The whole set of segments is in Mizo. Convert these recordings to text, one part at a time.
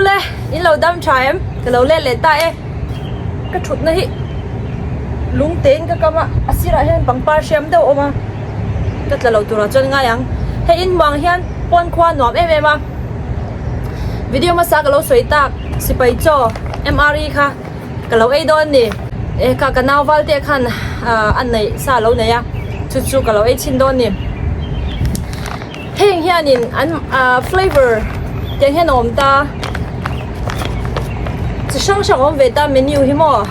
Awle, in lo dam tha em? Ka lo let leh ta e. Ka thutna hi lung tein ka kam a, a sirah hian pangpar hriam deuh a awm a, ka tla lo turah chuan ngai ang. Hei in hmuh ang hian pawn khua a nuam em em a. Video hmasa ka lo sawi tak sipai chaw MRE kha ka lo ei dawn a ni. E kha ka nau val te khan a neih sa a lo nei a, chu chu ka lo ei chhin dawn a ni. Heng hianin an ah flavour tiang hian a awm ta chi hrang hrang a awm ve ta menu hi maw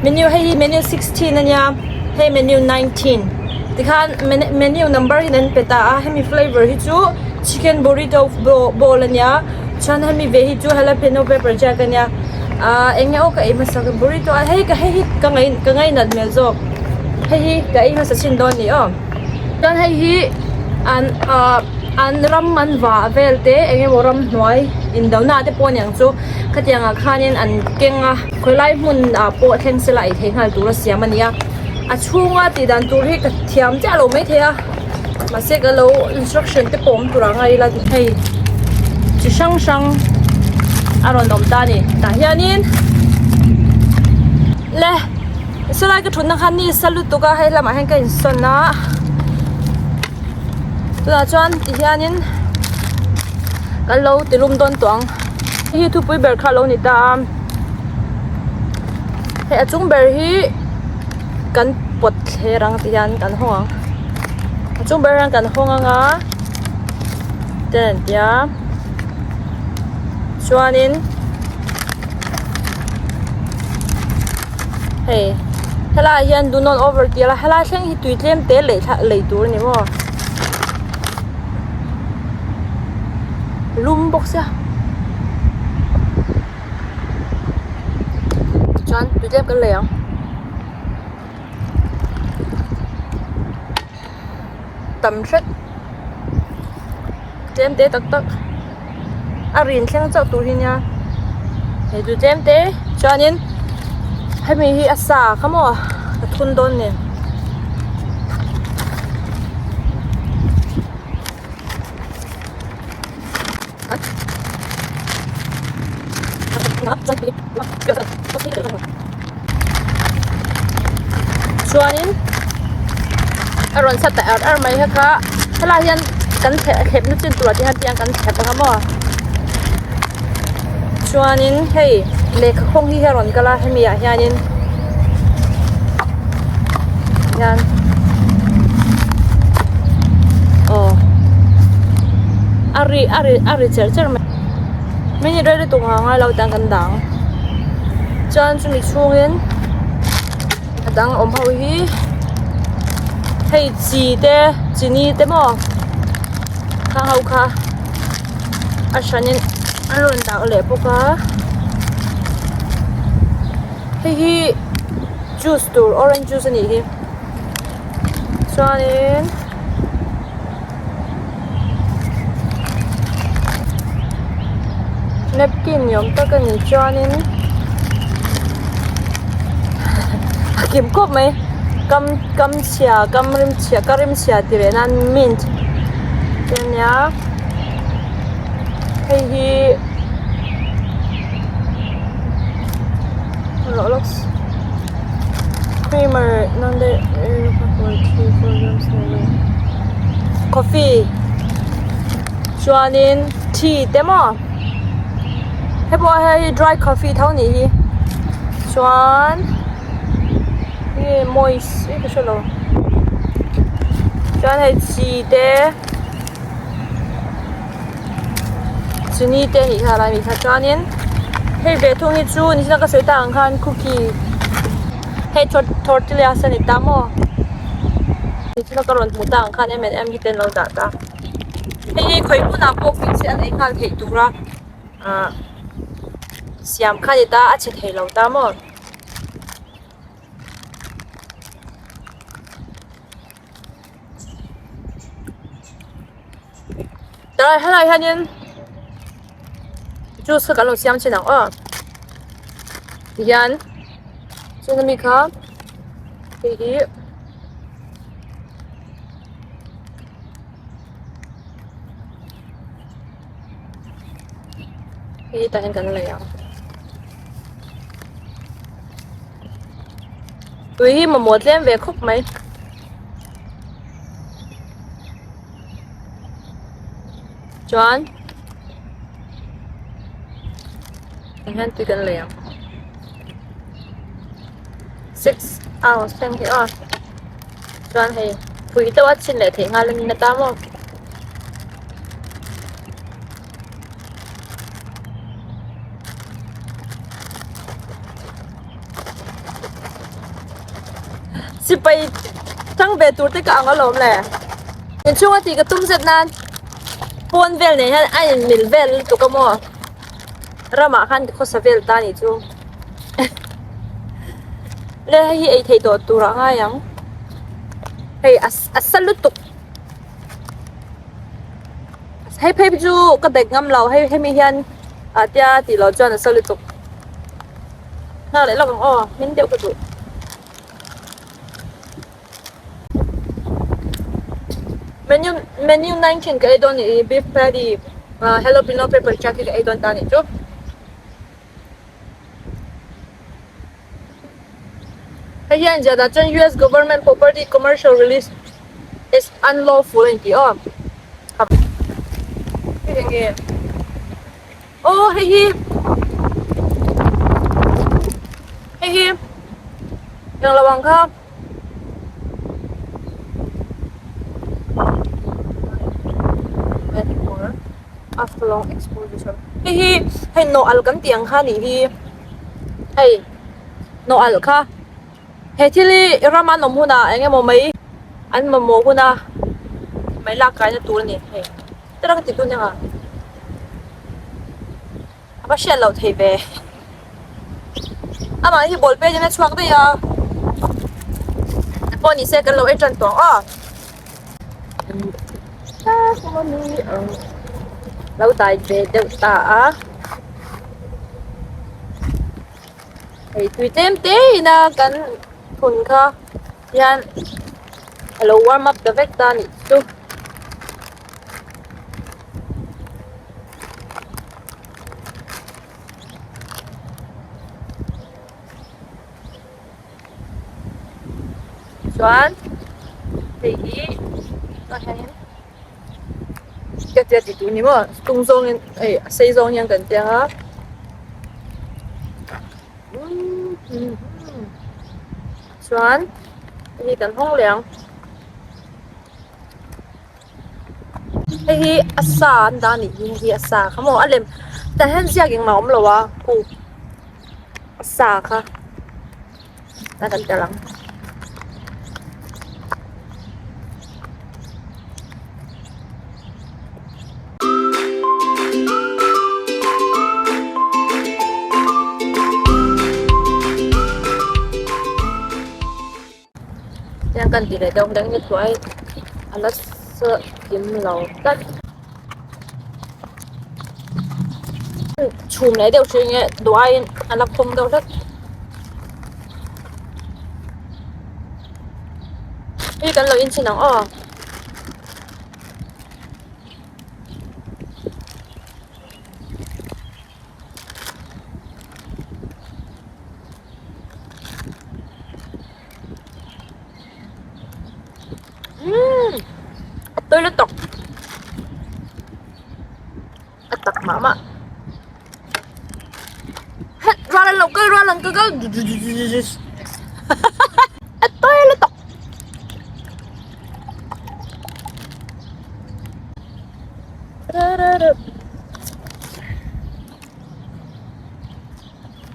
menu hei hi menu 16 ania hei menu 19 tikhan menu number hi an pe ta a hemi flavour hi chu chicken burrito bowl ania chuan hemi ve hi chu jalapeno pepper jack ania ah eng nge aw ka ei hmasa burrito a hei ka hei hi ka ngaih ka ngainat hmel zawk hei hi ka ei hmasa chhin dawn a ni aw. Chuan hei hi an ahh an ram an vah vel te eng emaw ramhnuai indona te pawh a niang chu khatiang ah khanin an keng a khawilai hmun ah pawh thleng sela ei theih nghal tur a siam a ni a a chhunga tih dan tur hi ka thiam chiah lo maithei a mahse ka lo instruction te pawh awm tur ah ngai ila hei chi hrang hrang a rawn awm ta a ni tah hianin le. Salai ka thutna kha ni sa lutuk a hei lamah hian ka insawn a tunah chuan ti hianin kan lo ti lum dawn tawh ang hei hi thupui ber kha a lo ni ta a hei a chung ber hi kan pawt thler ang ti hian kan hawng ang a chung ber hian kan hawng ang a ten tia chuanin. Hei helaiah hian do not over tih a helai thleng hi tui tlem te lei thla lei tur a ni maw lum bawk sia tichuan tui tlem kan lei ang. Tam hret tlem te tak tak a rin thleng chauh tur hi nia hei chu tlem te chuanin hemi hi a sa kha maw a thun dawn nen. Chuanin a rawn sa ta er er mai kha kha helaiah hian kan thlep thlep na chin turah te hian tiang kan thlep ang a maw chuanin hei lehkha khawng hi a rawn kal a hemi ah hianin hian aw a ri a ri a ri cherh cherh mai minute rei lutuk ang a lo tan kan dang chuan chumi chhungin a dang awm ho hi hei chi te chini te maw khang ho kha a hranin a rawn dah leh bawk a hei hi juice tur orange juice a nih hi chuanin napkin ni awm tak a ni chuanin a kim khawp mai kam kam chhia kam rim chhia ka rim chhia tih leh nan mint te a nia hei hi Creamer coffee chuanin tea te maw hei pawh hei dry coffee tho anih hi chuan nge moist ka hrelo chuan hei chi te. Chini te anih kha lai mi kha chuanin hei ve thung hi chu nichina ka sawi tak ang khan cookie hei tortillas a ni ta maw nichina ka rawn hmuh tak ang khan m and m hi te an lo dah ta hei hi khawi hmunah pawh hming se an ei nghal theih tura ah siam kha a ni ta a chhe thei lo ta maw. Tlai helai hianin juice kha kan lo siam thin ang aw tihian chuan ami kha hei hi Hei tah hian kan lei ang. Tui hi mamawh tlem ve khawp mai. Chuan tah hian tui kan lei ang. 6 hours thleng hi aw. Chuan hei phui deuh a chhin leh theih nghal a ni na ta maw. Sipai tang ve tur te ka ang alawm le. Inchhunga tih ka tum zet nan pawn vel nen hian a inmil vel lutuk a maw. Ramah khan ka khawsa vel ta nih chu. Le hei hi ei theih tawh tur a ngai ang. Hei a sa lutuk. Hei phei chu ka bag ngam lo hei hemi hian ah tia tih loh chuan a sa lutuk. Nghak leh lawk ang aw hmin deuh ka duh. Menu menu 19 ka ei dawn nih hi beef patty ah jalapeno pepper chuck hi ka ei dawn ta nih chu. Hei hian ziah dan chuan US government property commercial release is unlawful a inti aw. Hei eng nge? Aw hei hi hei hi englo ang kha. After long exposure hei hi hei nawh al kan tih ang kha nih hi hei nawh alh kha he thil hi ram an awm hunah eng emaw mai an mamawh huna mai lak kaina tur a ni hei te rang ti tun anga a va hriat loh thei ve amah hi ball pet in a chhuak daih a pawh ni se kan lo en tan tawh ang aw. Lo dai ve deuh ta a hei tui tlem te ina kan thun kha hian a lo warm up ta vek ta a nih chu. Chuan hei hi tah hianin ka tia tih tur ni maw tung zawngin hei a sei zawng hian kan tia a chuan hei hi kan hawng leh ang hei hi a sa an dah a nih hi hei hi a sa kha maw a lem tah hian ziak engmah a awm lo a khu a sa kha. A kan tel ang. Tiang kan ti leh deuh deuh nge thuai a la sa kim lo tlat. Chhum leh deuh hrih nge duh aiin a la khawng deuh hlek. Hei kan lo inchhin ang aw. Umm a tawi lutuk a tak mah mah het rual an lo kal rual an kal a tawi lutuk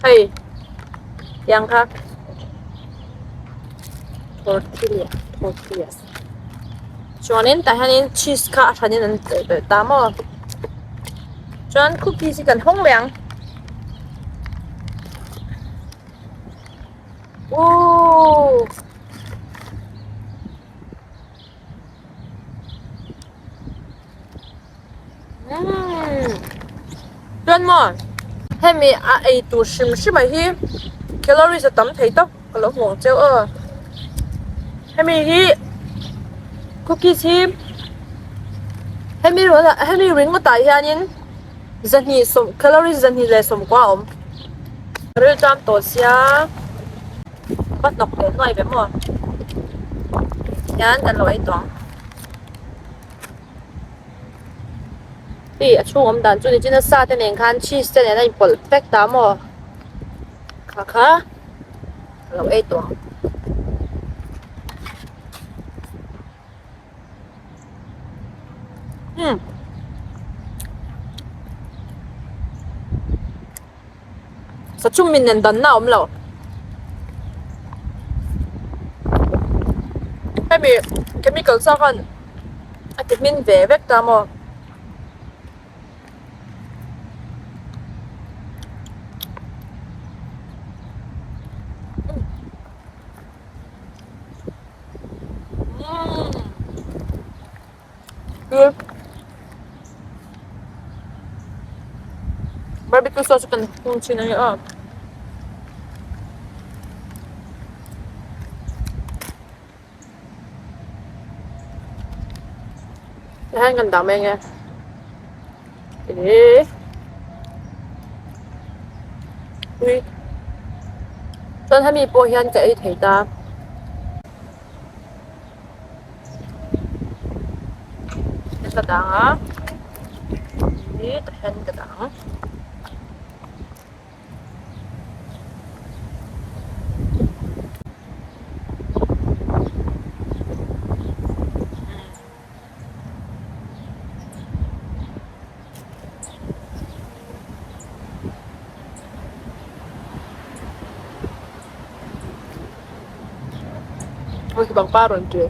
hei tiang kha tortilla tortillas chuanin tah hianin cheese kha a hranin an telh belh ta maw chuan cookies hi kan hawng leh ang ooh. Chuan maw hemi a ei tur hrim hrim ah hi calories a tam thei tawp ka lo hmu ang cheu aw hemi hi cookies hi hemi hemi ringawt ah hianin. Zahnih sawm calories 290 a awm. Rilṭam tawh sia va hnawk leh nuai ve maw hian kan lo ei tawh ang. Hei a chhung awm dan chu ni chin a sa te nen khan cheese te nen a inpawlh vek ta maw kha kha ka lo ei tawh ang. Umm. Sachum min nen danna a awm lo. Hemi chemical sa khan a ti hmin ve vek ta maw. Barbecue sauce kan hung thin a ni a. Tihian kan dah mai ange. Ehh. Ui. Chuan hemi pawh hian ka ei thei ta. Ka dang a. Ih tihian ka dang. Hei hi pangpar rawn ṭe.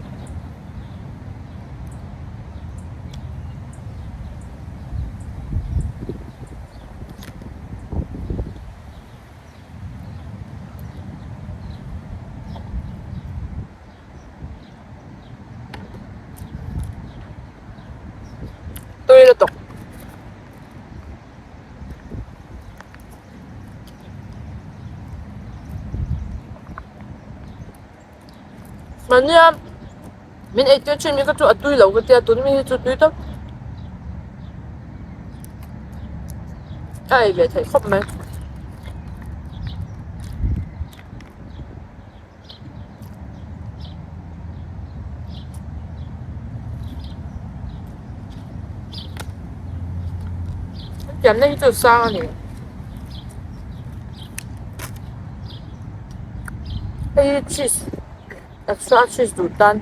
Tui lutuk. Mahnia min eitir thin mi kha chu a tui lo ka tia tun mi hi chu tui tawp a ei ve theih khawp mai. Pianna hi chu sang a ni. Hei hi cheese extra cheese duh tan.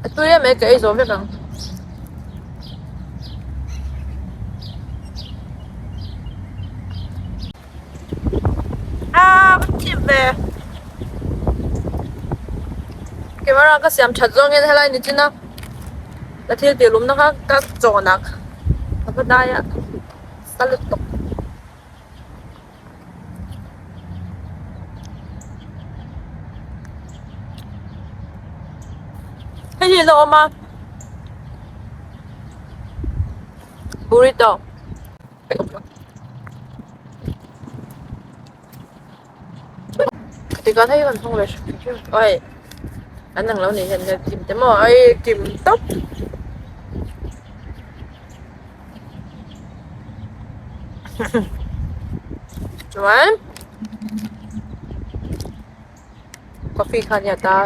A tui em e ka ei zawh vek ang. Aaa va chip ve. Camera ka siam that zawng hian helai ni chin a ka thil tih lumna kha ka chawn a ka va dai a ka lut tawp. Hei hi a awm a burrito. Tikhan hei kan hmang ve hrim hrim oi an ang lo nih hian ka kim te maw oi kim tawp. Chuan coffee kha ania ta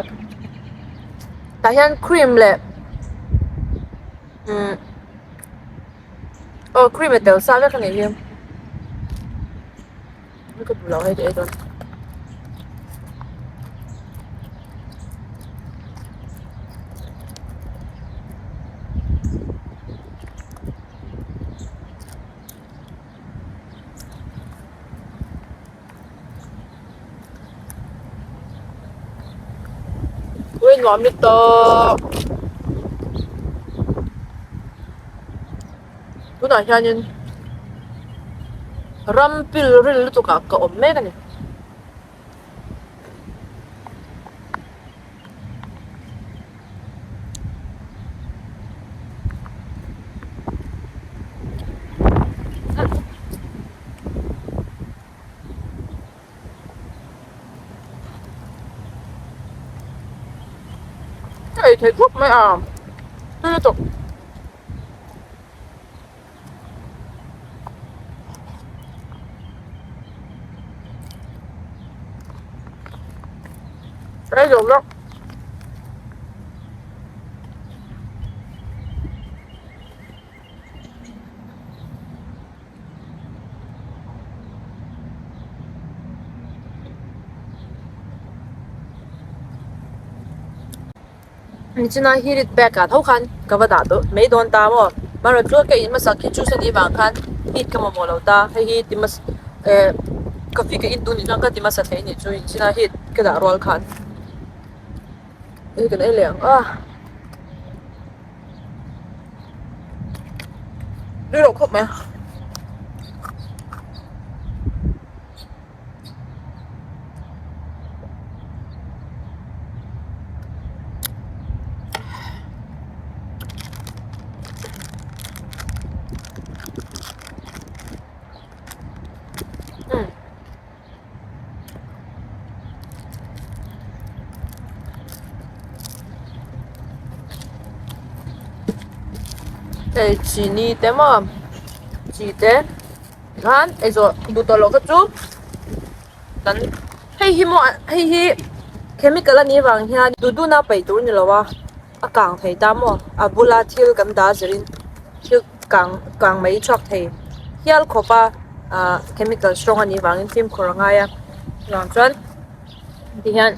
tah hian cream leh umm. Aw cream a tel sa vek a nih hi ka duh lo hei ka ei dawn. Ui nuam lutuk tunah hianin ram pil ril lutuk ah ka awm mek a ni. thei khawp mai a tui lutuk. Ei zo vek. Nichina heated bag ah tho khan ka va dah tawh mai dawn ta maw amaherawhchu chu ka in hmasak khi juice a nih vang khan heat ka mamawh lo ta hei hi ti hmasa eh coffee ka in duh nih chuan ka ti hmasa thei anih chu nichina heat ka dah rual khan hei kan ei leh ang a. Rei loh khawp mai a. Hei chini te maw chi te tikhan ei zawh duh tawh loh kha chu kan hei hi maw hei hi chemical a nih avang hian duh duh na paih tur a ni lo a a kang thei ta maw a bula thil kan dah zir in thil kang kang mai chhuak thei hial khawp a ahh chemical strong a nih vangin fimkhur a ngai a chuvang chuan ti hian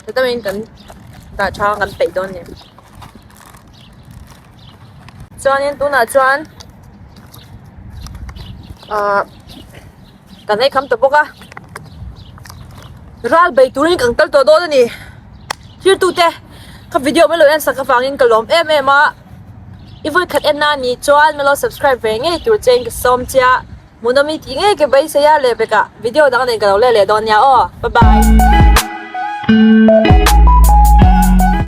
heta tangin kan dah tha a kan peih dawn a ni chuanin tunah chuan ahh kan ei kham ta bawk a ral bei turin kan kal tawh dawn a ni thirtute ka video mai lo en sak avangin ka lawm em em a i vawi khat en na a nih chuan min lo subscribe ve ngei tur che in ka sawm che a hmuhnawm i tih ngei ka beisei a lehpekah video dang nen ka lo let leh dawn nia aw bye bye.